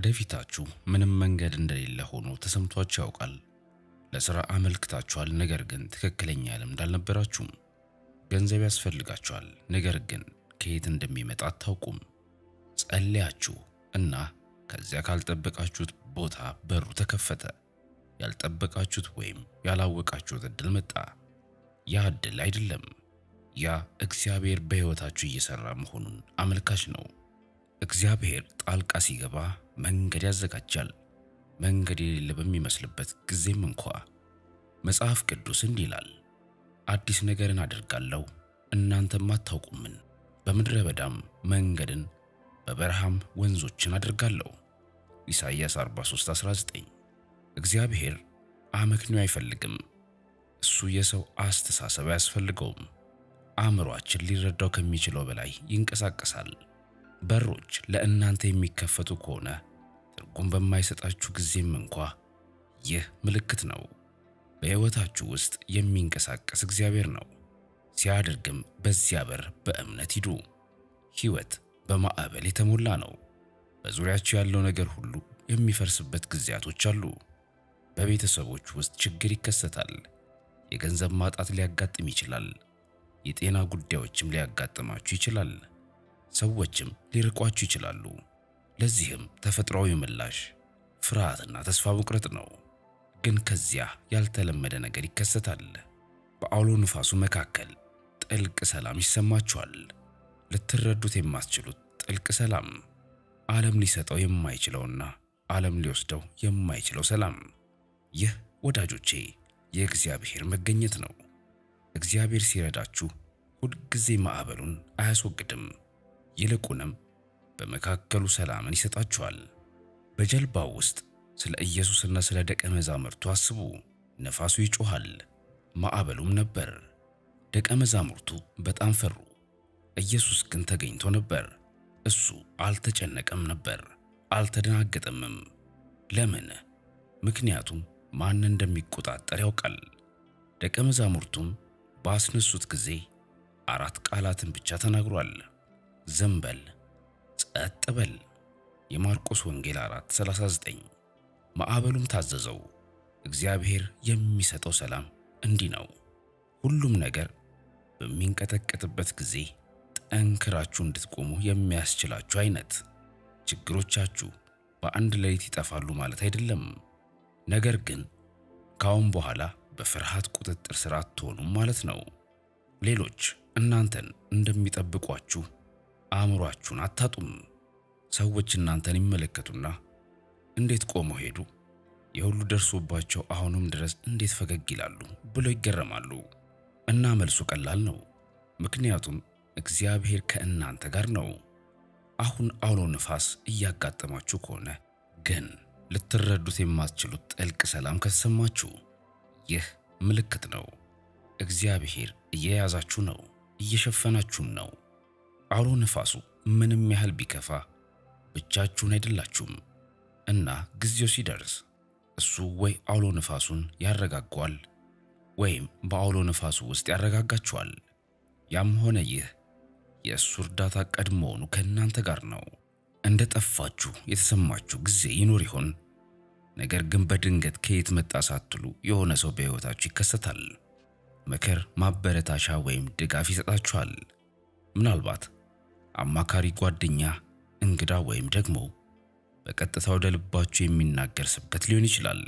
ወደፊታችሁ ምንም መንገድ እንደሌለ ሆኖ ተሰምቷችሁ ያውቃል? ለሥራ አመልክታችኋል፣ ነገር ግን ትክክለኛ ልምድ አልነበራችሁም። ገንዘብ ያስፈልጋችኋል፣ ነገር ግን ከየት እንደሚመጣ አታውቁም። ጸልያችሁ እና ከዚያ ካልጠበቃችሁት ቦታ በሩ ተከፈተ። ያልጠበቃችሁት ወይም ያላወቃችሁት እድል መጣ። ያ እድል አይደለም፣ ያ እግዚአብሔር በሕይወታችሁ እየሰራ መሆኑን አመልካች ነው። እግዚአብሔር ጣልቃ ሲገባ መንገድ ያዘጋጃል፣ መንገድ የሌለ በሚመስልበት ጊዜም እንኳ። መጽሐፍ ቅዱስ እንዲህ ይላል፣ አዲስ ነገርን አደርጋለሁ እናንተም አታውቁምን፣ በምድረ በዳም መንገድን በበረሃም ወንዞችን አደርጋለሁ። ኢሳይያስ 43:19። እግዚአብሔር አመክንዮ አይፈልግም። እሱ የሰው አስተሳሰብ አያስፈልገውም። አእምሯችን ሊረዳው ከሚችለው በላይ ይንቀሳቀሳል። በሮች ለእናንተ የሚከፈቱ ከሆነ ትርጉም በማይሰጣችሁ ጊዜም እንኳ ይህ ምልክት ነው። በሕይወታችሁ ውስጥ የሚንቀሳቀስ እግዚአብሔር ነው። ሲያደርግም በዚያ በር በእምነት ሂዱ። ሕይወት በማዕበል የተሞላ ነው። በዙሪያችሁ ያለው ነገር ሁሉ የሚፈርስበት ጊዜያቶች አሉ። በቤተሰቦች ውስጥ ችግር ይከሰታል። የገንዘብ ማጣት ሊያጋጥም ይችላል። የጤና ጉዳዮችም ሊያጋጥማችሁ ይችላል። ሰዎችም ሊርቋችሁ ይችላሉ። ለዚህም ተፈጥሯዊ ምላሽ ፍርሃትና ተስፋ መቁረጥ ነው። ግን ከዚያ ያልተለመደ ነገር ይከሰታል። በአውሎ ንፋሱ መካከል ጥልቅ ሰላም ይሰማችኋል። ልትረዱት የማትችሉት ጥልቅ ሰላም፣ ዓለም ሊሰጠው የማይችለውና ዓለም ሊወስደው የማይችለው ሰላም። ይህ ወዳጆቼ የእግዚአብሔር መገኘት ነው። እግዚአብሔር ሲረዳችሁ ሁልጊዜ ማዕበሉን አያስወግድም፣ ይልቁንም በመካከሉ ሰላምን ይሰጣችኋል። በጀልባው ውስጥ ስለ ኢየሱስና ስለ ደቀ መዛሙርቱ አስቡ። ነፋሱ ይጮሃል፣ ማዕበሉም ነበር። ደቀ መዛሙርቱ በጣም ፈሩ። ኢየሱስ ግን ተገኝቶ ነበር። እሱ አልተጨነቀም ነበር፣ አልተደናገጠምም። ለምን? ምክንያቱም ማን እንደሚቆጣጠር ያውቃል። ደቀ መዛሙርቱም ባስነሱት ጊዜ አራት ቃላትን ብቻ ተናግሯል። ዝም በል፣ ጸጥ በል። የማርቆስ ወንጌል 4:39። ማዕበሉም ታዘዘው። እግዚአብሔር የሚሰጠው ሰላም እንዲህ ነው። ሁሉም ነገር በሚንቀጠቀጥበት ጊዜ ጠንክራችሁ እንድትቆሙ የሚያስችላችሁ አይነት። ችግሮቻችሁ በአንድ ሌሊት ይጠፋሉ ማለት አይደለም። ነገር ግን ካሁን በኋላ በፍርሃት ቁጥጥር ስር አትሆኑም ማለት ነው። ሌሎች እናንተን እንደሚጠብቋችሁ አእምሯችሁን አታጡም። ሰዎች እናንተን ይመለከቱና እንዴት ቆመው ሄዱ፣ የሁሉ ደርሶባቸው አሁንም ድረስ እንዴት ፈገግ ይላሉ ብለው ይገረማሉ። እና መልሱ ቀላል ነው። ምክንያቱም እግዚአብሔር ከእናንተ ጋር ነው። አሁን አውሎ ንፋስ እያጋጠማችሁ ከሆነ ግን ልትረዱት የማትችሉት ጥልቅ ሰላም ከተሰማችሁ ይህ ምልክት ነው። እግዚአብሔር እየያዛችሁ ነው፣ እየሸፈናችሁም ነው። አውሎ ንፋሱ ምንም ያህል ቢከፋ ብቻችሁን አይደላችሁም እና ጊዜው ሲደርስ እሱ ወይ አውሎ ንፋሱን ያረጋጓል ወይም በአውሎ ንፋሱ ውስጥ ያረጋጋችኋል። ያም ሆነ ይህ የእሱ እርዳታ ቀድሞውኑ ከእናንተ ጋር ነው። እንደ ጠፋችሁ የተሰማችሁ ጊዜ ይኖር ይሆን? ነገር ግን በድንገት ከየት መጣ ሳትሉ የሆነ ሰው በሕይወታችሁ ይከሰታል። ምክር፣ ማበረታቻ ወይም ድጋፍ ይሰጣችኋል። ምናልባት አማካሪ ጓደኛ፣ እንግዳ ወይም ደግሞ በቀጥታ ወደ ልባችሁ የሚናገር ስብከት ሊሆን ይችላል።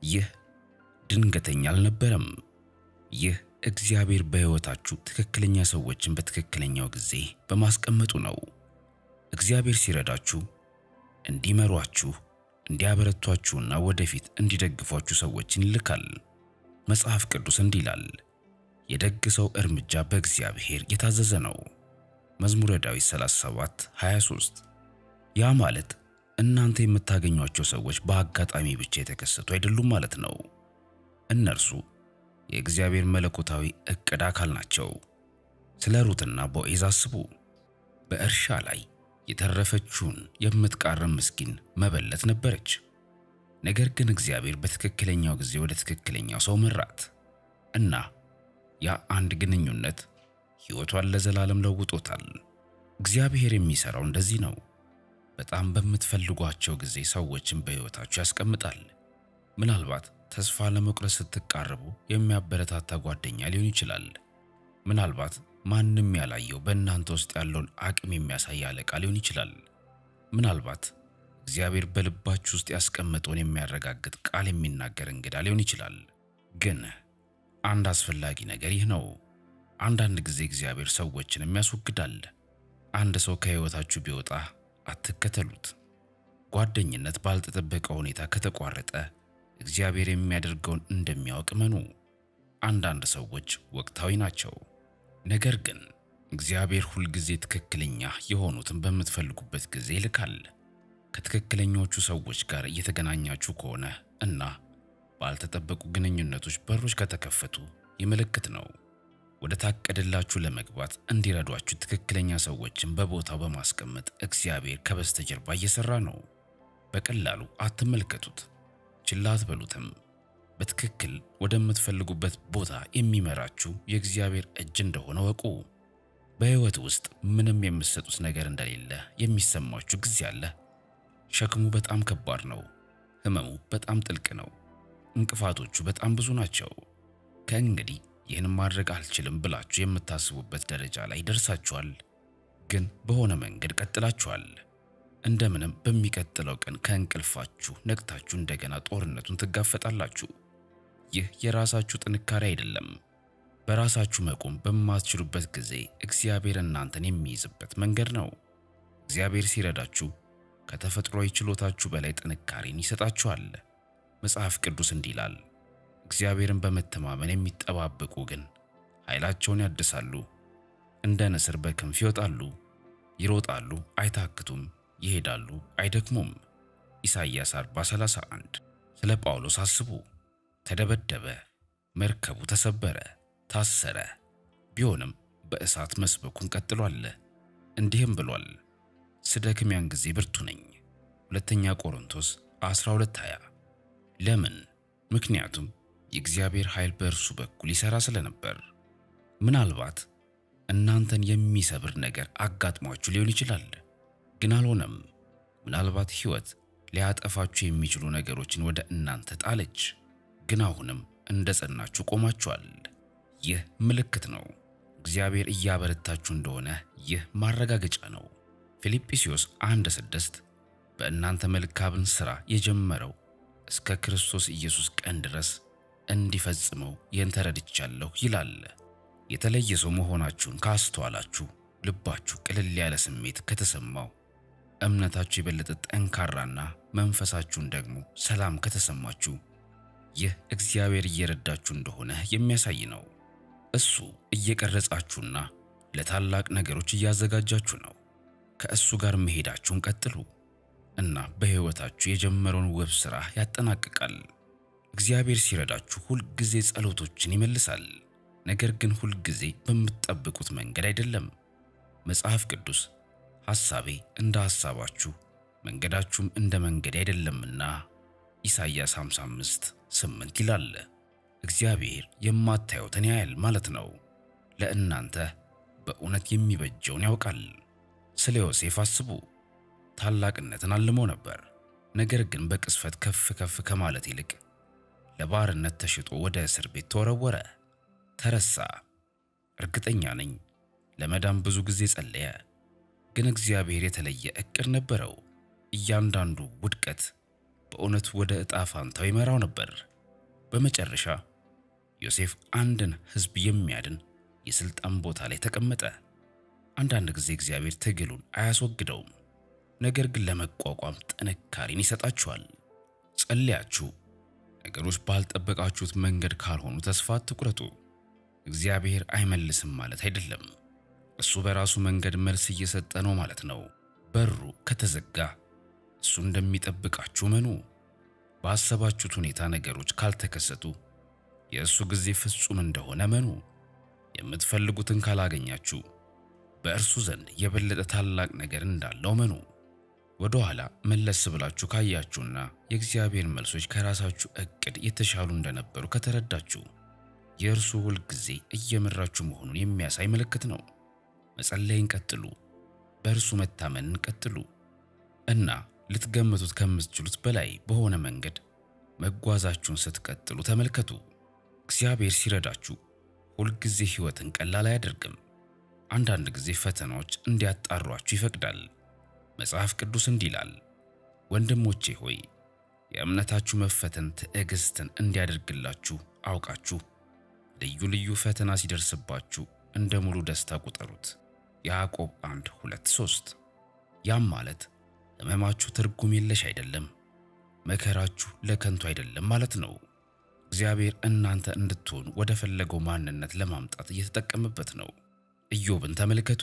ይህ ድንገተኛ አልነበረም። ይህ እግዚአብሔር በሕይወታችሁ ትክክለኛ ሰዎችን በትክክለኛው ጊዜ በማስቀመጡ ነው። እግዚአብሔር ሲረዳችሁ እንዲመሯችሁ፣ እንዲያበረቷችሁና ወደፊት እንዲደግፏችሁ ሰዎችን ይልካል። መጽሐፍ ቅዱስ እንዲህ ይላል፣ የደግ ሰው እርምጃ በእግዚአብሔር የታዘዘ ነው። መዝሙረ ዳዊት 37:23። ያ ማለት እናንተ የምታገኟቸው ሰዎች በአጋጣሚ ብቻ የተከሰቱ አይደሉም ማለት ነው። እነርሱ የእግዚአብሔር መለኮታዊ እቅድ አካል ናቸው። ስለ ሩትና ቦዔዝ አስቡ። በእርሻ ላይ የተረፈችውን የምትቃረም ምስኪን መበለት ነበረች። ነገር ግን እግዚአብሔር በትክክለኛው ጊዜ ወደ ትክክለኛው ሰው መራት እና ያ አንድ ግንኙነት ሕይወቷን ለዘላለም ለውጦታል። እግዚአብሔር የሚሰራው እንደዚህ ነው። በጣም በምትፈልጓቸው ጊዜ ሰዎችን በሕይወታችሁ ያስቀምጣል። ምናልባት ተስፋ ለመቁረጥ ስትቃረቡ የሚያበረታታ ጓደኛ ሊሆን ይችላል። ምናልባት ማንም ያላየው በእናንተ ውስጥ ያለውን አቅም የሚያሳይ አለቃ ሊሆን ይችላል። ምናልባት እግዚአብሔር በልባችሁ ውስጥ ያስቀመጠውን የሚያረጋግጥ ቃል የሚናገር እንግዳ ሊሆን ይችላል። ግን አንድ አስፈላጊ ነገር ይህ ነው። አንዳንድ ጊዜ እግዚአብሔር ሰዎችንም ያስወግዳል። አንድ ሰው ከሕይወታችሁ ቢወጣ አትከተሉት። ጓደኝነት ባልተጠበቀ ሁኔታ ከተቋረጠ እግዚአብሔር የሚያደርገውን እንደሚያውቅ እመኑ። አንዳንድ ሰዎች ወቅታዊ ናቸው፣ ነገር ግን እግዚአብሔር ሁልጊዜ ትክክለኛ የሆኑትን በምትፈልጉበት ጊዜ ይልካል። ከትክክለኞቹ ሰዎች ጋር እየተገናኛችሁ ከሆነ እና ባልተጠበቁ ግንኙነቶች በሮች ከተከፈቱ የምልክት ነው። ወደ ታቀደላችሁ ለመግባት እንዲረዷችሁ ትክክለኛ ሰዎችን በቦታው በማስቀመጥ እግዚአብሔር ከበስተጀርባ እየሰራ ነው። በቀላሉ አትመልከቱት፣ ችላ አትበሉትም። በትክክል ወደምትፈልጉበት ቦታ የሚመራችሁ የእግዚአብሔር እጅ እንደሆነ ወቁ። በሕይወት ውስጥ ምንም የምትሰጡት ነገር እንደሌለ የሚሰማችሁ ጊዜ አለ። ሸክሙ በጣም ከባድ ነው። ህመሙ በጣም ጥልቅ ነው። እንቅፋቶቹ በጣም ብዙ ናቸው። ከእንግዲህ ይህን ማድረግ አልችልም ብላችሁ የምታስቡበት ደረጃ ላይ ደርሳችኋል። ግን በሆነ መንገድ ቀጥላችኋል። እንደምንም በሚቀጥለው ቀን ከእንቅልፋችሁ ነቅታችሁ እንደገና ጦርነቱን ትጋፈጣላችሁ። ይህ የራሳችሁ ጥንካሬ አይደለም። በራሳችሁ መቆም በማትችሉበት ጊዜ እግዚአብሔር እናንተን የሚይዝበት መንገድ ነው። እግዚአብሔር ሲረዳችሁ ከተፈጥሯዊ ችሎታችሁ በላይ ጥንካሬን ይሰጣችኋል። መጽሐፍ ቅዱስ እንዲህ ይላል፣ እግዚአብሔርን በመተማመን የሚጠባበቁ ግን ኃይላቸውን ያድሳሉ፣ እንደ ንስር በክንፍ ይወጣሉ፣ ይሮጣሉ፣ አይታክቱም፣ ይሄዳሉ፣ አይደክሙም። ኢሳይያስ 40:31። ስለ ጳውሎስ አስቡ። ተደበደበ፣ መርከቡ ተሰበረ፣ ታሰረ። ቢሆንም በእሳት መስበኩን ቀጥሏል። እንዲህም ብሏል፣ ስደክም ያን ጊዜ ብርቱ ነኝ። ሁለተኛ ቆሮንቶስ 12:20። ለምን? ምክንያቱም የእግዚአብሔር ኃይል በእርሱ በኩል ይሠራ ስለነበር። ምናልባት እናንተን የሚሰብር ነገር አጋጥሟችሁ ሊሆን ይችላል፣ ግን አልሆነም። ምናልባት ሕይወት ሊያጠፋችሁ የሚችሉ ነገሮችን ወደ እናንተ ጣለች፣ ግን አሁንም እንደጸናችሁ ቆማችኋል። ይህ ምልክት ነው። እግዚአብሔር እያበረታችሁ እንደሆነ ይህ ማረጋገጫ ነው። ፊልጵስዩስ 1:6 በእናንተ መልካምን ሥራ የጀመረው እስከ ክርስቶስ ኢየሱስ ቀን ድረስ እንዲፈጽመው ይህን ተረድቻለሁ ይላል። የተለየ ሰው መሆናችሁን ካስተዋላችሁ፣ ልባችሁ ቅልል ያለ ስሜት ከተሰማው፣ እምነታችሁ የበለጠ ጠንካራና መንፈሳችሁን ደግሞ ሰላም ከተሰማችሁ፣ ይህ እግዚአብሔር እየረዳችሁ እንደሆነ የሚያሳይ ነው። እሱ እየቀረጻችሁና ለታላቅ ነገሮች እያዘጋጃችሁ ነው። ከእሱ ጋር መሄዳችሁን ቀጥሉ እና በሕይወታችሁ የጀመረውን ውብ ሥራ ያጠናቅቃል። እግዚአብሔር ሲረዳችሁ ሁል ጊዜ ጸሎቶችን ይመልሳል፣ ነገር ግን ሁል ጊዜ በምትጠብቁት መንገድ አይደለም። መጽሐፍ ቅዱስ ሐሳቤ እንደ ሐሳባችሁ መንገዳችሁም እንደ መንገዴ አይደለምና ኢሳይያስ 55:8 ይላል። እግዚአብሔር የማታዩትን ያያል ማለት ነው። ለእናንተ በእውነት የሚበጀውን ያውቃል። ስለ ዮሴፍ አስቡ። ታላቅነትን አልሞ ነበር፣ ነገር ግን በቅጽበት ከፍ ከፍ ከማለት ይልቅ ለባርነት ተሽጦ ወደ እስር ቤት ተወረወረ፣ ተረሳ። እርግጠኛ ነኝ ለመዳን ብዙ ጊዜ ጸለየ፣ ግን እግዚአብሔር የተለየ እቅድ ነበረው። እያንዳንዱ ውድቀት በእውነት ወደ ዕጣ ፋንታው ይመራው ነበር። በመጨረሻ ዮሴፍ አንድን ሕዝብ የሚያድን የሥልጣን ቦታ ላይ ተቀመጠ። አንዳንድ ጊዜ እግዚአብሔር ትግሉን አያስወግደውም፣ ነገር ግን ለመቋቋም ጥንካሬን ይሰጣችኋል። ጸልያችሁ ነገሮች ባልጠበቃችሁት መንገድ ካልሆኑ ተስፋ አትቁረጡ። እግዚአብሔር አይመልስም ማለት አይደለም። እሱ በራሱ መንገድ መልስ እየሰጠ ነው ማለት ነው። በሩ ከተዘጋ እሱ እንደሚጠብቃችሁ መኑ። ባሰባችሁት ሁኔታ ነገሮች ካልተከሰቱ የእሱ ጊዜ ፍጹም እንደሆነ መኑ። የምትፈልጉትን ካላገኛችሁ በእርሱ ዘንድ የበለጠ ታላቅ ነገር እንዳለው መኑ። ወደ ኋላ መለስ ብላችሁ ካያችሁና የእግዚአብሔር መልሶች ከራሳችሁ እቅድ የተሻሉ እንደነበሩ ከተረዳችሁ የእርሱ ሁል ጊዜ እየመራችሁ መሆኑን የሚያሳይ ምልክት ነው። መጸለይን ቀጥሉ። በእርሱ መታመንን ቀጥሉ። እና ልትገምቱት ከምትችሉት በላይ በሆነ መንገድ መጓዛችሁን ስትቀጥሉ ተመልከቱ። እግዚአብሔር ሲረዳችሁ ሁልጊዜ ሕይወትን ቀላል አያደርግም። አንዳንድ ጊዜ ፈተናዎች እንዲያጣሯችሁ ይፈቅዳል። መጽሐፍ ቅዱስ እንዲህ ይላል፣ ወንድሞቼ ሆይ የእምነታችሁ መፈተን ትዕግስትን እንዲያደርግላችሁ አውቃችሁ ልዩ ልዩ ፈተና ሲደርስባችሁ እንደ ሙሉ ደስታ ቁጠሩት። ያዕቆብ 1:2-3። ያም ማለት ሕመማችሁ ትርጉም የለሽ አይደለም፣ መከራችሁ ለከንቱ አይደለም ማለት ነው። እግዚአብሔር እናንተ እንድትሆኑ ወደ ፈለገው ማንነት ለማምጣት እየተጠቀመበት ነው። ኢዮብን ተመልከቱ።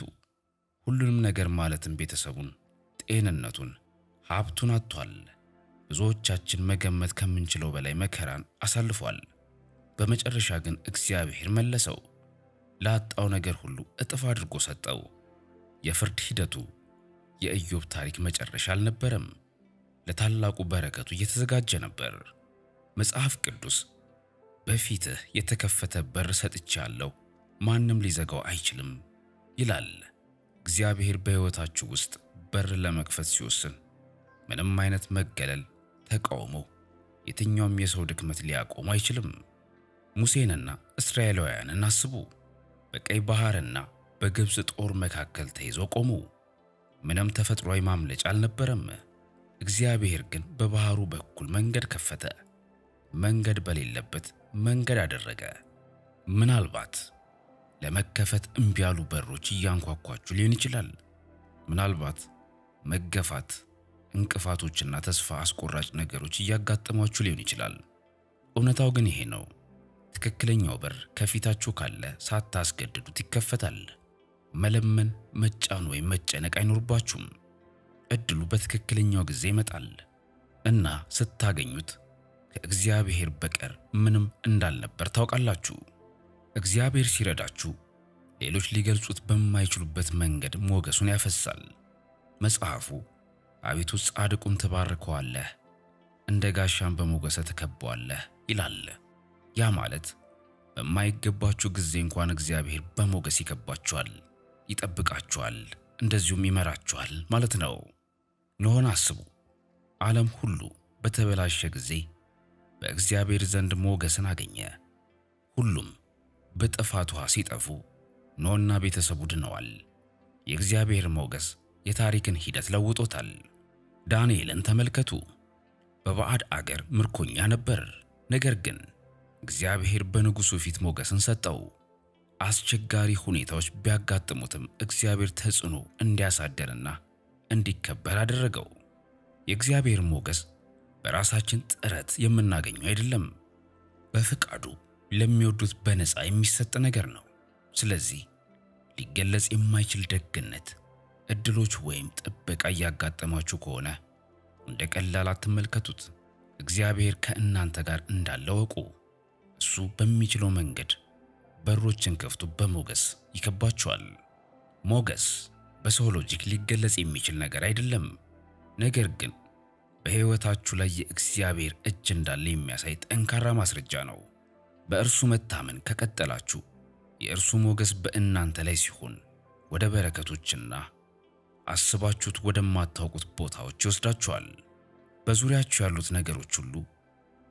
ሁሉንም ነገር ማለትም ቤተሰቡን፣ ጤንነቱን፣ ሀብቱን አጥቷል። ብዙዎቻችን መገመት ከምንችለው በላይ መከራን አሳልፏል። በመጨረሻ ግን እግዚአብሔር መለሰው። ላጣው ነገር ሁሉ እጥፍ አድርጎ ሰጠው። የፍርድ ሂደቱ የኢዮብ ታሪክ መጨረሻ አልነበረም። ለታላቁ በረከቱ እየተዘጋጀ ነበር። መጽሐፍ ቅዱስ በፊትህ የተከፈተ በር ሰጥቻለሁ፣ ማንም ሊዘጋው አይችልም ይላል። እግዚአብሔር በሕይወታችሁ ውስጥ በር ለመክፈት ሲወስን ምንም አይነት መገለል፣ ተቃውሞ፣ የትኛውም የሰው ድክመት ሊያቆሙ አይችልም። ሙሴንና እስራኤላውያንን አስቡ። በቀይ ባህርና በግብፅ ጦር መካከል ተይዘው ቆሙ። ምንም ተፈጥሯዊ ማምለጫ አልነበረም። እግዚአብሔር ግን በባህሩ በኩል መንገድ ከፈተ። መንገድ በሌለበት መንገድ አደረገ። ምናልባት ለመከፈት እምቢ ያሉ በሮች እያንኳኳችሁ ሊሆን ይችላል። ምናልባት መገፋት፣ እንቅፋቶችና ተስፋ አስቆራጭ ነገሮች እያጋጠሟችሁ ሊሆን ይችላል። እውነታው ግን ይሄ ነው። ትክክለኛው በር ከፊታችሁ ካለ ሳታስገድዱት ይከፈታል። መለመን፣ መጫን ወይም መጨነቅ አይኖርባችሁም። እድሉ በትክክለኛው ጊዜ ይመጣል እና ስታገኙት ከእግዚአብሔር በቀር ምንም እንዳልነበር ታውቃላችሁ። እግዚአብሔር ሲረዳችሁ ሌሎች ሊገልጹት በማይችሉበት መንገድ ሞገሱን ያፈሳል። መጽሐፉ አቤቱ ጻድቁን ትባርከዋለህ፣ እንደ ጋሻም በሞገስ ትከበዋለህ ይላል። ያ ማለት በማይገባችሁ ጊዜ እንኳን እግዚአብሔር በሞገስ ይከባችኋል፣ ይጠብቃችኋል፣ እንደዚሁም ይመራችኋል ማለት ነው። ኖህን አስቡ። ዓለም ሁሉ በተበላሸ ጊዜ በእግዚአብሔር ዘንድ ሞገስን አገኘ። ሁሉም በጥፋት ውሃ ሲጠፉ ኖህና ቤተሰቡ ድነዋል። የእግዚአብሔር ሞገስ የታሪክን ሂደት ለውጦታል። ዳንኤልን ተመልከቱ። በባዕድ አገር ምርኮኛ ነበር። ነገር ግን እግዚአብሔር በንጉሱ ፊት ሞገስን ሰጠው። አስቸጋሪ ሁኔታዎች ቢያጋጥሙትም እግዚአብሔር ተጽዕኖ እንዲያሳደርና እንዲከበር አደረገው። የእግዚአብሔር ሞገስ በራሳችን ጥረት የምናገኘው አይደለም። በፍቃዱ ለሚወዱት በነፃ የሚሰጥ ነገር ነው። ስለዚህ ሊገለጽ የማይችል ደግነት፣ እድሎች ወይም ጥበቃ እያጋጠማችሁ ከሆነ እንደ ቀላል አትመልከቱት። እግዚአብሔር ከእናንተ ጋር እንዳለ ወቁ። እሱ በሚችለው መንገድ በሮችን ከፍቶ በሞገስ ይከባችኋል። ሞገስ በሰው logic ሊገለጽ የሚችል ነገር አይደለም። ነገር ግን በሕይወታችሁ ላይ የእግዚአብሔር እጅ እንዳለ የሚያሳይ ጠንካራ ማስረጃ ነው። በእርሱ መታመን ከቀጠላችሁ የእርሱ ሞገስ በእናንተ ላይ ሲሆን ወደ በረከቶችና አስባችሁት ወደማታውቁት ቦታዎች ይወስዳችኋል። በዙሪያችሁ ያሉት ነገሮች ሁሉ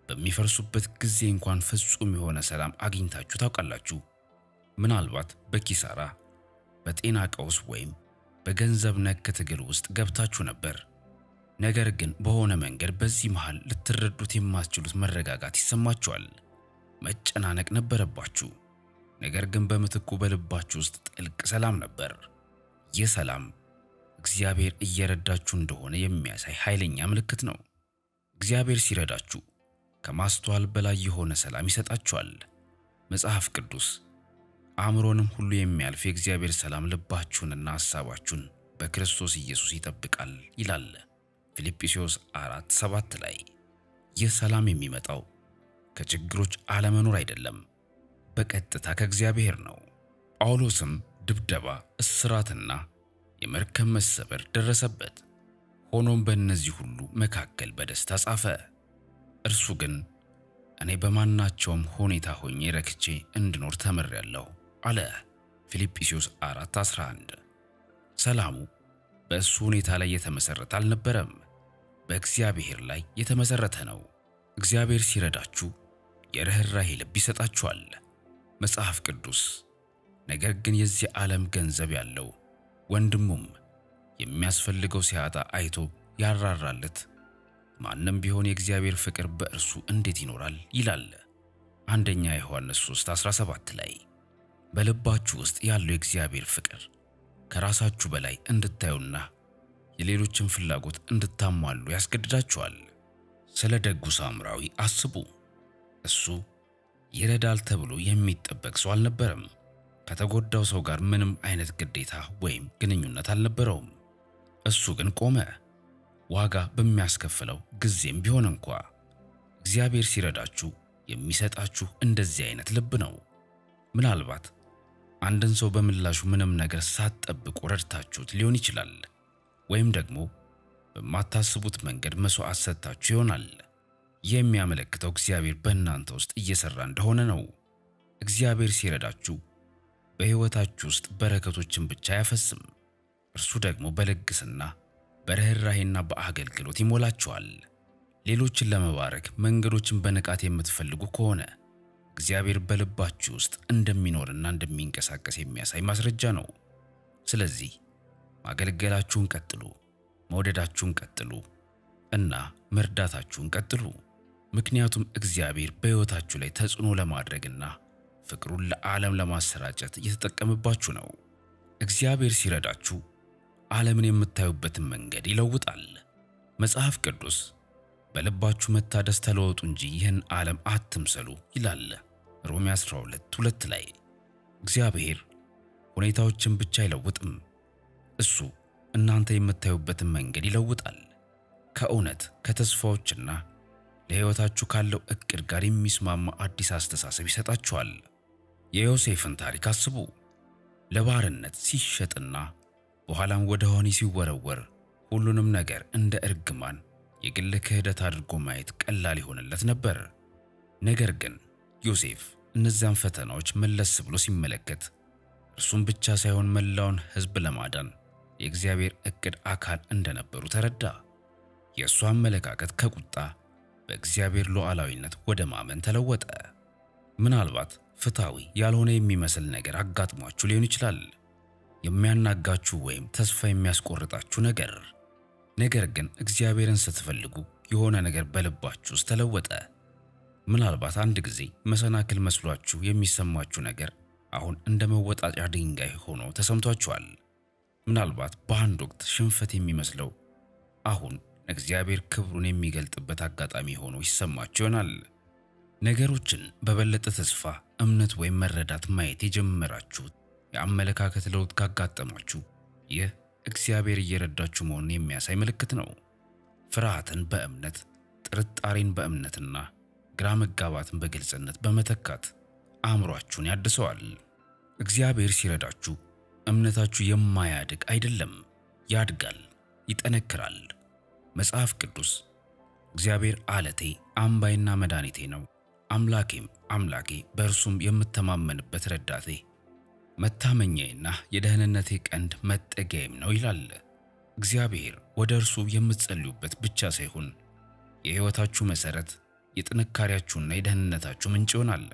በሚፈርሱበት ጊዜ እንኳን ፍጹም የሆነ ሰላም አግኝታችሁ ታውቃላችሁ። ምናልባት በኪሳራ፣ በጤና ቀውስ ወይም በገንዘብ ነክ ትግል ውስጥ ገብታችሁ ነበር። ነገር ግን በሆነ መንገድ በዚህ መሃል ልትረዱት የማትችሉት መረጋጋት ይሰማችኋል። መጨናነቅ ነበረባችሁ፣ ነገር ግን በምትኩ በልባችሁ ውስጥ ጥልቅ ሰላም ነበር። ይህ ሰላም እግዚአብሔር እየረዳችሁ እንደሆነ የሚያሳይ ኃይለኛ ምልክት ነው። እግዚአብሔር ሲረዳችሁ ከማስተዋል በላይ የሆነ ሰላም ይሰጣችኋል። መጽሐፍ ቅዱስ አእምሮንም ሁሉ የሚያልፍ የእግዚአብሔር ሰላም ልባችሁንና ሐሳባችሁን በክርስቶስ ኢየሱስ ይጠብቃል ይላል ፊልጵስዩስ 4:7 ላይ። ይህ ሰላም የሚመጣው ከችግሮች አለመኖር አይደለም፣ በቀጥታ ከእግዚአብሔር ነው። ጳውሎስም ድብደባ፣ እስራትና የመርከብ መሰበር ደረሰበት። ሆኖም በእነዚህ ሁሉ መካከል በደስታ ጻፈ። እርሱ ግን እኔ በማናቸውም ሁኔታ ሆኜ ረክቼ እንድኖር ተምሬአለሁ አለ። ፊልጵስዩስ 4:11። ሰላሙ በእሱ ሁኔታ ላይ የተመሰረተ አልነበረም፣ በእግዚአብሔር ላይ የተመሰረተ ነው። እግዚአብሔር ሲረዳችሁ የርኅራኄ ልብ ይሰጣችኋል። መጽሐፍ ቅዱስ ነገር ግን የዚህ ዓለም ገንዘብ ያለው ወንድሙም የሚያስፈልገው ሲያጣ አይቶ ያራራለት ማንም ቢሆን የእግዚአብሔር ፍቅር በእርሱ እንዴት ይኖራል ይላል። አንደኛ ዮሐንስ 3:17 ላይ። በልባችሁ ውስጥ ያለው የእግዚአብሔር ፍቅር ከራሳችሁ በላይ እንድታዩና የሌሎችን ፍላጎት እንድታሟሉ ያስገድዳችኋል። ስለ ደጉ ሳምራዊ አስቡ። እሱ ይረዳል ተብሎ የሚጠበቅ ሰው አልነበረም። ከተጎዳው ሰው ጋር ምንም አይነት ግዴታ ወይም ግንኙነት አልነበረውም። እሱ ግን ቆመ፣ ዋጋ በሚያስከፍለው ጊዜም ቢሆን እንኳ። እግዚአብሔር ሲረዳችሁ የሚሰጣችሁ እንደዚህ አይነት ልብ ነው። ምናልባት አንድን ሰው በምላሹ ምንም ነገር ሳትጠብቁ ረድታችሁት ሊሆን ይችላል። ወይም ደግሞ በማታስቡት መንገድ መስዋዕት ሰጥታችሁ ይሆናል። ይህ የሚያመለክተው እግዚአብሔር በእናንተ ውስጥ እየሰራ እንደሆነ ነው። እግዚአብሔር ሲረዳችሁ በሕይወታችሁ ውስጥ በረከቶችን ብቻ አያፈስም፣ እርሱ ደግሞ በልግስና በርኅራኄና በአገልግሎት ይሞላችኋል። ሌሎችን ለመባረክ መንገዶችን በንቃት የምትፈልጉ ከሆነ እግዚአብሔር በልባችሁ ውስጥ እንደሚኖርና እንደሚንቀሳቀስ የሚያሳይ ማስረጃ ነው። ስለዚህ ማገልገላችሁን ቀጥሉ፣ መውደዳችሁን ቀጥሉ እና መርዳታችሁን ቀጥሉ። ምክንያቱም እግዚአብሔር በሕይወታችሁ ላይ ተጽዕኖ ለማድረግና ፍቅሩን ለዓለም ለማሰራጨት እየተጠቀመባችሁ ነው። እግዚአብሔር ሲረዳችሁ ዓለምን የምታዩበትን መንገድ ይለውጣል። መጽሐፍ ቅዱስ በልባችሁ መታደስ ተለወጡ እንጂ ይህን ዓለም አትምሰሉ ይላል። ሮሜ 12:2 ላይ። እግዚአብሔር ሁኔታዎችን ብቻ አይለውጥም፣ እሱ እናንተ የምታዩበትን መንገድ ይለውጣል። ከእውነት ከተስፋዎችና ለሕይወታችሁ ካለው እቅድ ጋር የሚስማማ አዲስ አስተሳሰብ ይሰጣችኋል። የዮሴፍን ታሪክ አስቡ። ለባርነት ሲሸጥና በኋላም ወደ ወህኒ ሲወረወር ሁሉንም ነገር እንደ እርግማን፣ የግል ክህደት አድርጎ ማየት ቀላል ይሆንለት ነበር። ነገር ግን ዮሴፍ እነዚያን ፈተናዎች መለስ ብሎ ሲመለከት እርሱም ብቻ ሳይሆን መላውን ሕዝብ ለማዳን የእግዚአብሔር እቅድ አካል እንደነበሩ ተረዳ። የእሱ አመለካከት ከቁጣ በእግዚአብሔር ሉዓላዊነት ወደ ማመን ተለወጠ። ምናልባት ፍትሐዊ ያልሆነ የሚመስል ነገር አጋጥሟችሁ ሊሆን ይችላል። የሚያናጋችሁ ወይም ተስፋ የሚያስቆርጣችሁ ነገር። ነገር ግን እግዚአብሔርን ስትፈልጉ የሆነ ነገር በልባችሁ ውስጥ ተለወጠ። ምናልባት አንድ ጊዜ መሰናክል መስሏችሁ የሚሰማችሁ ነገር አሁን እንደ መወጣጫ ድንጋይ ሆኖ ተሰምቷችኋል። ምናልባት በአንድ ወቅት ሽንፈት የሚመስለው አሁን እግዚአብሔር ክብሩን የሚገልጥበት አጋጣሚ ሆኖ ይሰማችሁ ይሆናል። ነገሮችን በበለጠ ተስፋ፣ እምነት ወይም መረዳት ማየት የጀመራችሁት የአመለካከት ለውጥ ካጋጠማችሁ ይህ እግዚአብሔር እየረዳችሁ መሆኑን የሚያሳይ ምልክት ነው። ፍርሃትን በእምነት፣ ጥርጣሬን በእምነትና ግራ መጋባትን በግልጽነት በመተካት አእምሯችሁን ያድሰዋል። እግዚአብሔር ሲረዳችሁ እምነታችሁ የማያድግ አይደለም፣ ያድጋል፣ ይጠነክራል። መጽሐፍ ቅዱስ እግዚአብሔር አለቴ አምባይና መድኃኒቴ ነው፣ አምላኬም አምላኬ በእርሱም የምተማመንበት ረዳቴ መታመኛዬና የደህንነቴ ቀንድ መጠጊያዬም ነው ይላል። እግዚአብሔር ወደ እርሱ የምትጸልዩበት ብቻ ሳይሆን የሕይወታችሁ መሠረት፣ የጥንካሬያችሁና የደህንነታችሁ ምንጭ ይሆናል።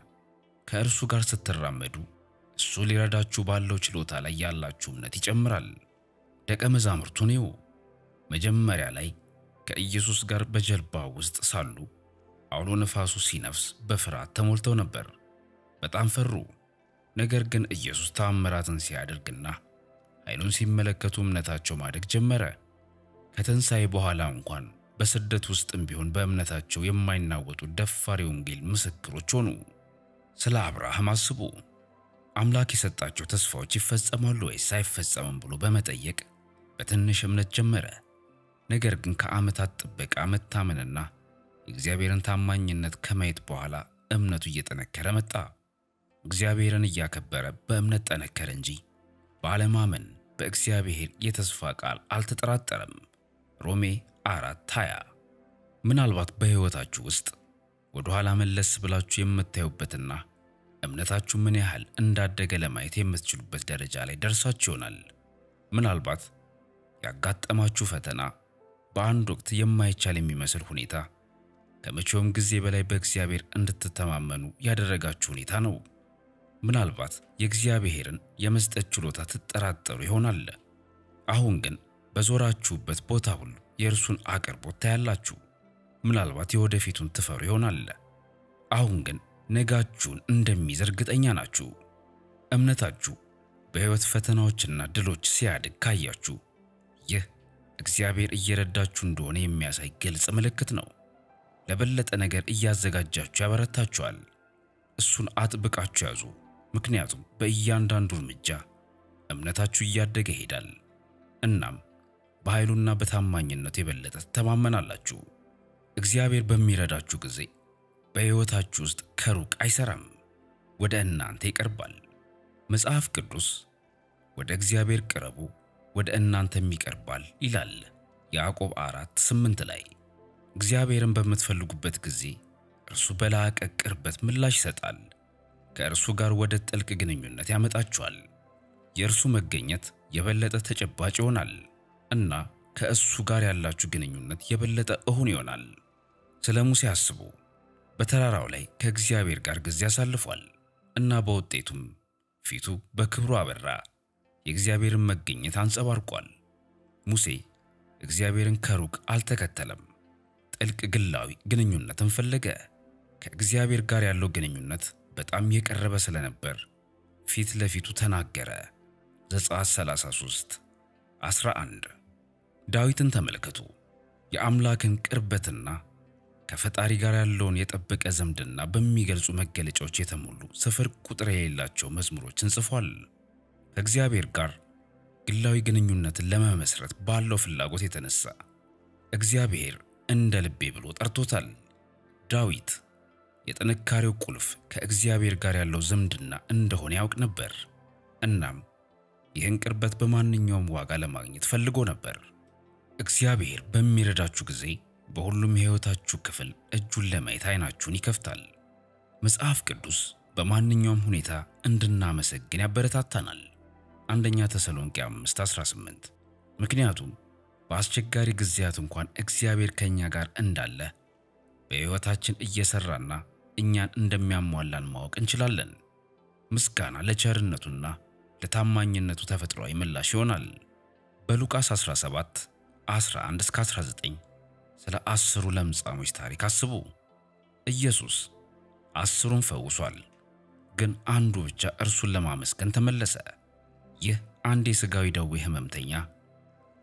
ከእርሱ ጋር ስትራመዱ እሱ ሊረዳችሁ ባለው ችሎታ ላይ ያላችሁ እምነት ይጨምራል። ደቀ መዛሙርቱን እዩ። መጀመሪያ ላይ ከኢየሱስ ጋር በጀልባ ውስጥ ሳሉ አውሎ ነፋሱ ሲነፍስ በፍርሃት ተሞልተው ነበር። በጣም ፈሩ። ነገር ግን ኢየሱስ ተአምራትን ሲያደርግና ኃይሉን ሲመለከቱ እምነታቸው ማደግ ጀመረ። ከትንሣኤ በኋላ እንኳን በስደት ውስጥም ቢሆን በእምነታቸው የማይናወጡ ደፋር የወንጌል ምስክሮች ሆኑ። ስለ አብርሃም አስቡ። አምላክ የሰጣቸው ተስፋዎች ይፈጸማሉ ወይስ አይፈጸምም ብሎ በመጠየቅ በትንሽ እምነት ጀመረ። ነገር ግን ከዓመታት ጥበቃ፣ መታመንና የእግዚአብሔርን ታማኝነት ከማየት በኋላ እምነቱ እየጠነከረ መጣ። እግዚአብሔርን እያከበረ በእምነት ጠነከረ እንጂ ባለማመን በእግዚአብሔር የተስፋ ቃል አልተጠራጠረም። ሮሜ 4:20። ምናልባት በሕይወታችሁ ውስጥ ወደ ኋላ መለስ ብላችሁ የምታዩበትና እምነታችሁ ምን ያህል እንዳደገ ለማየት የምትችሉበት ደረጃ ላይ ደርሳችሁ ይሆናል። ምናልባት ያጋጠማችሁ ፈተና፣ በአንድ ወቅት የማይቻል የሚመስል ሁኔታ ከመቼውም ጊዜ በላይ በእግዚአብሔር እንድትተማመኑ ያደረጋችሁ ሁኔታ ነው። ምናልባት የእግዚአብሔርን የመስጠት ችሎታ ትጠራጠሩ ይሆናል። አሁን ግን በዞራችሁበት ቦታ ሁሉ የእርሱን አቅርቦት ታያላችሁ። ምናልባት የወደፊቱን ትፈሩ ይሆናል። አሁን ግን ነጋችሁን እንደሚይዝ እርግጠኛ ናችሁ። እምነታችሁ በሕይወት ፈተናዎችና ድሎች ሲያድግ ካያችሁ ይህ እግዚአብሔር እየረዳችሁ እንደሆነ የሚያሳይ ግልጽ ምልክት ነው። ለበለጠ ነገር እያዘጋጃችሁ ያበረታችኋል። እሱን አጥብቃችሁ ያዙ፣ ምክንያቱም በእያንዳንዱ እርምጃ እምነታችሁ እያደገ ይሄዳል። እናም በኃይሉና በታማኝነቱ የበለጠ ትተማመናላችሁ። እግዚአብሔር በሚረዳችሁ ጊዜ በሕይወታችሁ ውስጥ ከሩቅ አይሰራም፣ ወደ እናንተ ይቀርባል። መጽሐፍ ቅዱስ ወደ እግዚአብሔር ቅረቡ፣ ወደ እናንተም ይቀርባል ይላል ያዕቆብ 4:8 ላይ። እግዚአብሔርን በምትፈልጉበት ጊዜ እርሱ በላቀ ቅርበት ምላሽ ይሰጣል። ከእርሱ ጋር ወደ ጥልቅ ግንኙነት ያመጣችኋል። የእርሱ መገኘት የበለጠ ተጨባጭ ይሆናል እና ከእሱ ጋር ያላችሁ ግንኙነት የበለጠ እሁን ይሆናል። ስለ ሙሴ አስቡ። በተራራው ላይ ከእግዚአብሔር ጋር ጊዜ አሳልፏል እና በውጤቱም ፊቱ በክብሩ አበራ፣ የእግዚአብሔርን መገኘት አንጸባርቋል። ሙሴ እግዚአብሔርን ከሩቅ አልተከተለም። ጥልቅ ግላዊ ግንኙነትን ፈለገ። ከእግዚአብሔር ጋር ያለው ግንኙነት በጣም የቀረበ ስለነበር ፊት ለፊቱ ተናገረ። ዘጸአት 33:11። ዳዊትን ተመልከቱ። የአምላክን ቅርበትና ከፈጣሪ ጋር ያለውን የጠበቀ ዝምድና በሚገልጹ መገለጫዎች የተሞሉ ስፍር ቁጥር የሌላቸው መዝሙሮችን ጽፏል። ከእግዚአብሔር ጋር ግላዊ ግንኙነትን ለመመስረት ባለው ፍላጎት የተነሳ እግዚአብሔር እንደ ልቤ ብሎ ጠርቶታል። ዳዊት የጥንካሬው ቁልፍ ከእግዚአብሔር ጋር ያለው ዝምድና እንደሆነ ያውቅ ነበር። እናም ይህን ቅርበት በማንኛውም ዋጋ ለማግኘት ፈልጎ ነበር። እግዚአብሔር በሚረዳችሁ ጊዜ በሁሉም የሕይወታችሁ ክፍል እጁን ለማየት ዓይናችሁን ይከፍታል። መጽሐፍ ቅዱስ በማንኛውም ሁኔታ እንድናመሰግን ያበረታታናል። አንደኛ ተሰሎንቄ 5:18። ምክንያቱም በአስቸጋሪ ጊዜያት እንኳን እግዚአብሔር ከኛ ጋር እንዳለ በሕይወታችን እየሰራና እኛን እንደሚያሟላን ማወቅ እንችላለን። ምስጋና ለቸርነቱና ለታማኝነቱ ተፈጥሯዊ ምላሽ ይሆናል። በሉቃስ 17:11-19 ስለ 10 ለምጻሞች ታሪክ አስቡ። ኢየሱስ 10ሩን ፈውሷል፣ ግን አንዱ ብቻ እርሱን ለማመስገን ተመለሰ። ይህ አንድ የሥጋዊ ደዌ ሕመምተኛ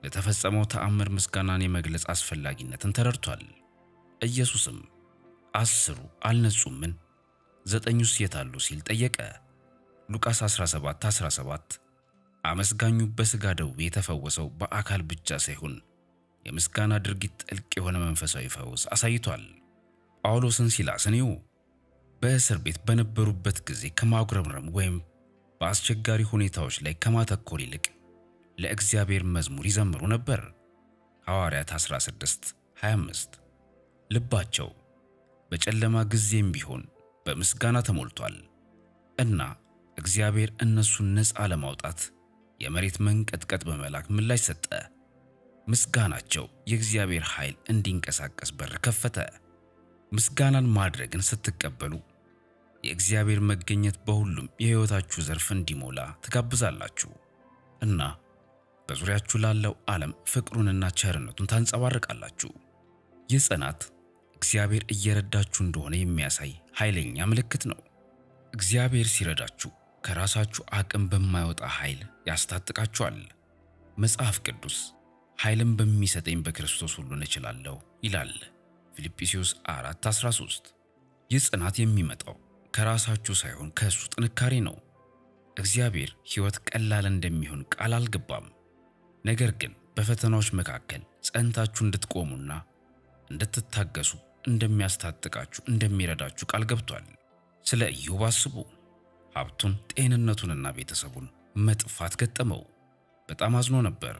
ለተፈጸመው ተአምር ምስጋናን የመግለጽ አስፈላጊነትን ተረድቷል። ኢየሱስም 10ሩ አልነጹምን? 9ኙስ የታሉ ሲል ጠየቀ። ሉቃስ 17:17። አመስጋኙ በሥጋ ደዌ የተፈወሰው በአካል ብቻ ሳይሆን የምስጋና ድርጊት ጥልቅ የሆነ መንፈሳዊ ፈውስ አሳይቷል። ጳውሎስን ሲላስን እዩ። በእስር ቤት በነበሩበት ጊዜ ከማጉረምረም ወይም በአስቸጋሪ ሁኔታዎች ላይ ከማተኮር ይልቅ ለእግዚአብሔር መዝሙር ይዘምሩ ነበር። ሐዋርያት 16:25። ልባቸው በጨለማ ጊዜም ቢሆን በምስጋና ተሞልቷል እና እግዚአብሔር እነሱን ነፃ ለማውጣት የመሬት መንቀጥቀጥ በመላክ ምላሽ ሰጠ። ምስጋናቸው የእግዚአብሔር ኃይል እንዲንቀሳቀስ በር ከፈተ። ምስጋናን ማድረግን ስትቀበሉ የእግዚአብሔር መገኘት በሁሉም የሕይወታችሁ ዘርፍ እንዲሞላ ትጋብዛላችሁ እና በዙሪያችሁ ላለው ዓለም ፍቅሩንና ቸርነቱን ታንጸባርቃላችሁ። ይህ ጽናት እግዚአብሔር እየረዳችሁ እንደሆነ የሚያሳይ ኃይለኛ ምልክት ነው። እግዚአብሔር ሲረዳችሁ ከራሳችሁ አቅም በማይወጣ ኃይል ያስታጥቃችኋል። መጽሐፍ ቅዱስ ኃይልን በሚሰጠኝ በክርስቶስ ሁሉን እችላለሁ ይላል። ፊልጵስዩስ 4:13። ይህ ጽናት የሚመጣው ከራሳችሁ ሳይሆን ከእሱ ጥንካሬ ነው። እግዚአብሔር ሕይወት ቀላል እንደሚሆን ቃል አልገባም። ነገር ግን በፈተናዎች መካከል ጸንታችሁ እንድትቆሙና እንድትታገሱ እንደሚያስታጥቃችሁ፣ እንደሚረዳችሁ ቃል ገብቷል። ስለ ኢዮብ አስቡ። ሀብቱን፣ ጤንነቱንና ቤተሰቡን መጥፋት ገጠመው። በጣም አዝኖ ነበር።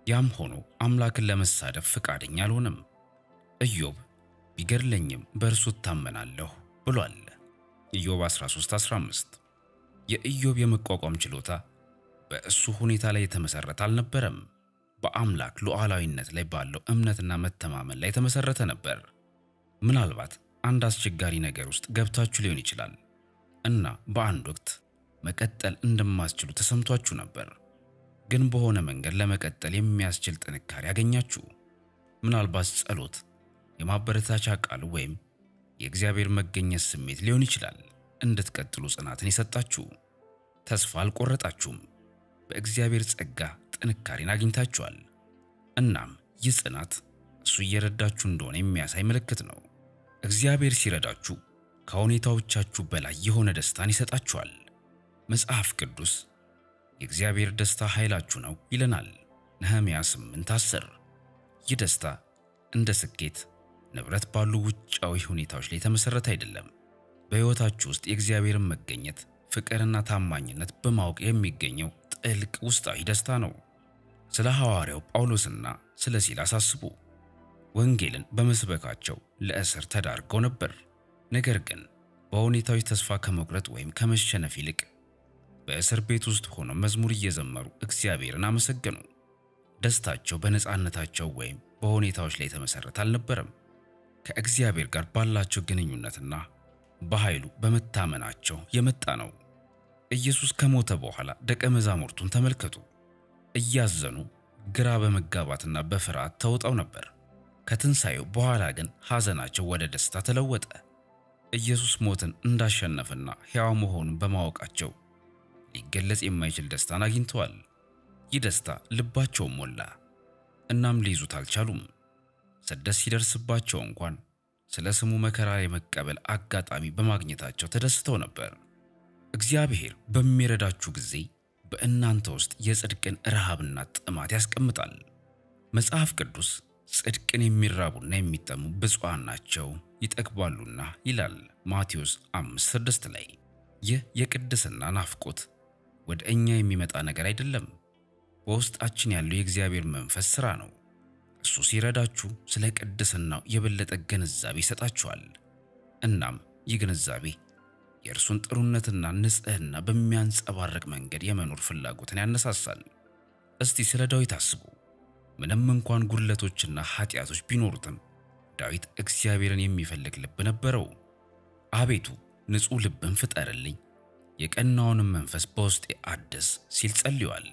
ያም ሆኖ አምላክን ለመሳደብ ፈቃደኛ አልሆነም። ኢዮብ ቢገድለኝም በእርሱ እታመናለሁ ብሏል። ኢዮብ 13:15። የኢዮብ የመቋቋም ችሎታ በእሱ ሁኔታ ላይ የተመሰረተ አልነበረም። በአምላክ ሉዓላዊነት ላይ ባለው እምነትና መተማመን ላይ የተመሰረተ ነበር። ምናልባት አንድ አስቸጋሪ ነገር ውስጥ ገብታችሁ ሊሆን ይችላል እና በአንድ ወቅት መቀጠል እንደማትችሉ ተሰምቷችሁ ነበር። ግን በሆነ መንገድ ለመቀጠል የሚያስችል ጥንካሬ አገኛችሁ። ምናልባት ጸሎት፣ የማበረታቻ ቃል ወይም የእግዚአብሔር መገኘት ስሜት ሊሆን ይችላል እንድትቀጥሉ ጽናትን የሰጣችሁ። ተስፋ አልቆረጣችሁም። በእግዚአብሔር ጸጋ ጥንካሬን አግኝታችኋል። እናም ይህ ጽናት እሱ እየረዳችሁ እንደሆነ የሚያሳይ ምልክት ነው። እግዚአብሔር ሲረዳችሁ ከሁኔታዎቻችሁ በላይ የሆነ ደስታን ይሰጣችኋል። መጽሐፍ ቅዱስ የእግዚአብሔር ደስታ ኃይላችሁ ነው ይለናል። ነህምያ 8:10። ይህ ደስታ እንደ ስኬት፣ ንብረት ባሉ ውጫዊ ሁኔታዎች ላይ የተመሰረተ አይደለም። በሕይወታችሁ ውስጥ የእግዚአብሔርን መገኘት፣ ፍቅርና ታማኝነት በማወቅ የሚገኘው ጥልቅ ውስጣዊ ደስታ ነው። ስለ ሐዋርያው ጳውሎስና ስለ ሲላስ አስቡ። ወንጌልን በመስበካቸው ለእስር ተዳርገው ነበር። ነገር ግን በሁኔታዎች ተስፋ ከመቁረጥ ወይም ከመሸነፍ ይልቅ በእስር ቤት ውስጥ ሆነው መዝሙር እየዘመሩ እግዚአብሔርን አመሰገኑ። ደስታቸው በነፃነታቸው ወይም በሁኔታዎች ላይ የተመሰረተ አልነበረም። ከእግዚአብሔር ጋር ባላቸው ግንኙነትና በኃይሉ በመታመናቸው የመጣ ነው። ኢየሱስ ከሞተ በኋላ ደቀ መዛሙርቱን ተመልከቱ። እያዘኑ ግራ በመጋባትና በፍርሃት ተውጠው ነበር። ከትንሣኤው በኋላ ግን ሐዘናቸው ወደ ደስታ ተለወጠ። ኢየሱስ ሞትን እንዳሸነፈና ሕያው መሆኑን በማወቃቸው ሊገለጽ የማይችል ደስታን አግኝተዋል። ይህ ደስታ ልባቸውን ሞላ። እናም ሊይዙት አልቻሉም። ስደት ሲደርስባቸው እንኳን ስለ ስሙ መከራ የመቀበል አጋጣሚ በማግኘታቸው ተደስተው ነበር። እግዚአብሔር በሚረዳችሁ ጊዜ በእናንተ ውስጥ የጽድቅን ረሃብና ጥማት ያስቀምጣል። መጽሐፍ ቅዱስ ጽድቅን የሚራቡና የሚጠሙ ብፁዓን ናቸው ይጠግባሉና ይላል ማቴዎስ 5:6 ላይ። ይህ የቅድስና ናፍቆት ወደ እኛ የሚመጣ ነገር አይደለም። በውስጣችን ያለው የእግዚአብሔር መንፈስ ሥራ ነው። እሱ ሲረዳችሁ ስለ ቅድስናው የበለጠ ግንዛቤ ይሰጣችኋል። እናም ይህ ግንዛቤ የእርሱን ጥሩነትና ንጽሕና በሚያንጸባርቅ መንገድ የመኖር ፍላጎትን ያነሳሳል። እስቲ ስለ ዳዊት አስቡ። ምንም እንኳን ጉድለቶችና ኃጢአቶች ቢኖሩትም ዳዊት እግዚአብሔርን የሚፈልግ ልብ ነበረው። አቤቱ ንጹሕ ልብን ፍጠርልኝ፣ የቀናውንም መንፈስ በውስጤ አድስ ሲል ጸልዮአል።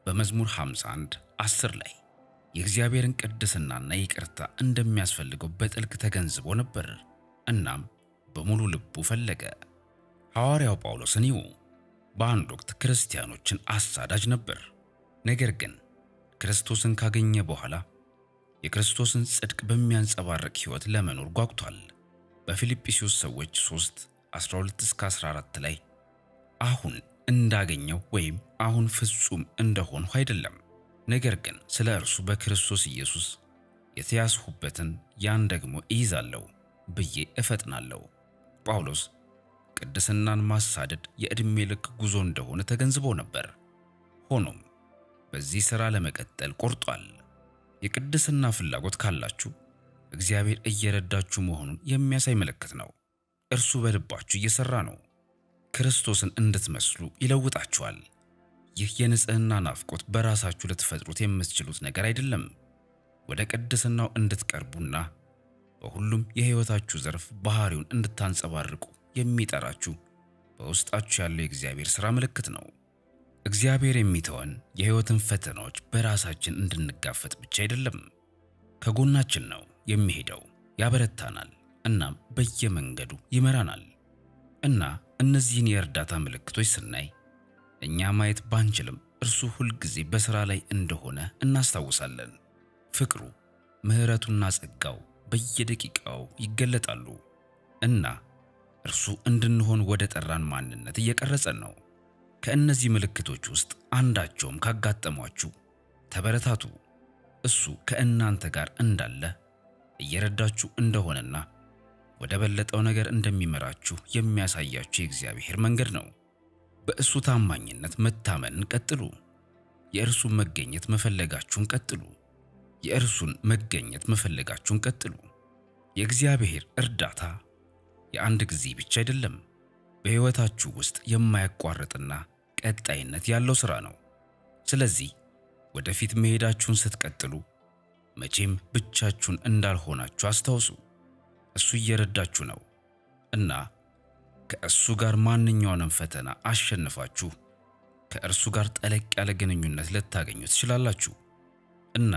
በመዝሙር 51:10 ላይ የእግዚአብሔርን ቅድስናና ይቅርታ እንደሚያስፈልገው በጥልቅ ተገንዝቦ ነበር። እናም በሙሉ ልቡ ፈለገ። ሐዋርያው ጳውሎስን ይዩ። በአንድ ወቅት ክርስቲያኖችን አሳዳጅ ነበር። ነገር ግን ክርስቶስን ካገኘ በኋላ የክርስቶስን ጽድቅ በሚያንጸባርቅ ሕይወት ለመኖር ጓጉቷል። በፊልጵስዩስ ሰዎች 3:12-14 ላይ አሁን እንዳገኘው ወይም አሁን ፍጹም እንደሆንሁ አይደለም፣ ነገር ግን ስለ እርሱ በክርስቶስ ኢየሱስ የተያዝሁበትን ያን ደግሞ እይዛለሁ ብዬ እፈጥናለሁ። ጳውሎስ ቅድስናን ማሳደድ የዕድሜ ልክ ጉዞ እንደሆነ ተገንዝቦ ነበር። ሆኖም በዚህ ሥራ ለመቀጠል ቆርጧል። የቅድስና ፍላጎት ካላችሁ እግዚአብሔር እየረዳችሁ መሆኑን የሚያሳይ ምልክት ነው። እርሱ በልባችሁ እየሠራ ነው። ክርስቶስን እንድትመስሉ ይለውጣችኋል። ይህ የንጽህና ናፍቆት በራሳችሁ ልትፈጥሩት የምትችሉት ነገር አይደለም። ወደ ቅድስናው እንድትቀርቡና በሁሉም የሕይወታችሁ ዘርፍ ባህሪውን እንድታንጸባርቁ የሚጠራችሁ በውስጣችሁ ያለው የእግዚአብሔር ሥራ ምልክት ነው። እግዚአብሔር የሚተወን የሕይወትን ፈተናዎች በራሳችን እንድንጋፈጥ ብቻ አይደለም። ከጎናችን ነው የሚሄደው፣ ያበረታናል፣ እናም በየመንገዱ ይመራናል። እና እነዚህን የእርዳታ ምልክቶች ስናይ እኛ ማየት ባንችልም እርሱ ሁልጊዜ በሥራ ላይ እንደሆነ እናስታውሳለን። ፍቅሩ፣ ምሕረቱና ጸጋው በየደቂቃው ይገለጣሉ እና እርሱ እንድንሆን ወደ ጠራን ማንነት እየቀረጸን ነው። ከእነዚህ ምልክቶች ውስጥ አንዳቸውም ካጋጠሟችሁ ተበረታቱ። እሱ ከእናንተ ጋር እንዳለ፣ እየረዳችሁ እንደሆነና ወደ በለጠው ነገር እንደሚመራችሁ የሚያሳያችሁ የእግዚአብሔር መንገድ ነው። በእሱ ታማኝነት መታመንን ቀጥሉ። የእርሱን መገኘት መፈለጋችሁን ቀጥሉ። የእርሱን መገኘት መፈለጋችሁን ቀጥሉ። የእግዚአብሔር እርዳታ የአንድ ጊዜ ብቻ አይደለም። በሕይወታችሁ ውስጥ የማያቋርጥና ቀጣይነት ያለው ሥራ ነው። ስለዚህ ወደፊት መሄዳችሁን ስትቀጥሉ መቼም ብቻችሁን እንዳልሆናችሁ አስታውሱ። እሱ እየረዳችሁ ነው እና ከእሱ ጋር ማንኛውንም ፈተና አሸንፋችሁ ከእርሱ ጋር ጠለቅ ያለ ግንኙነት ልታገኙ ትችላላችሁ እና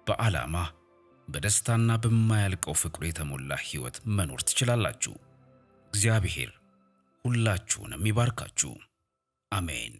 በዓላማ በደስታና በማያልቀው ፍቅሩ የተሞላ ሕይወት መኖር ትችላላችሁ። እግዚአብሔር ሁላችሁንም ይባርካችሁ። አሜን።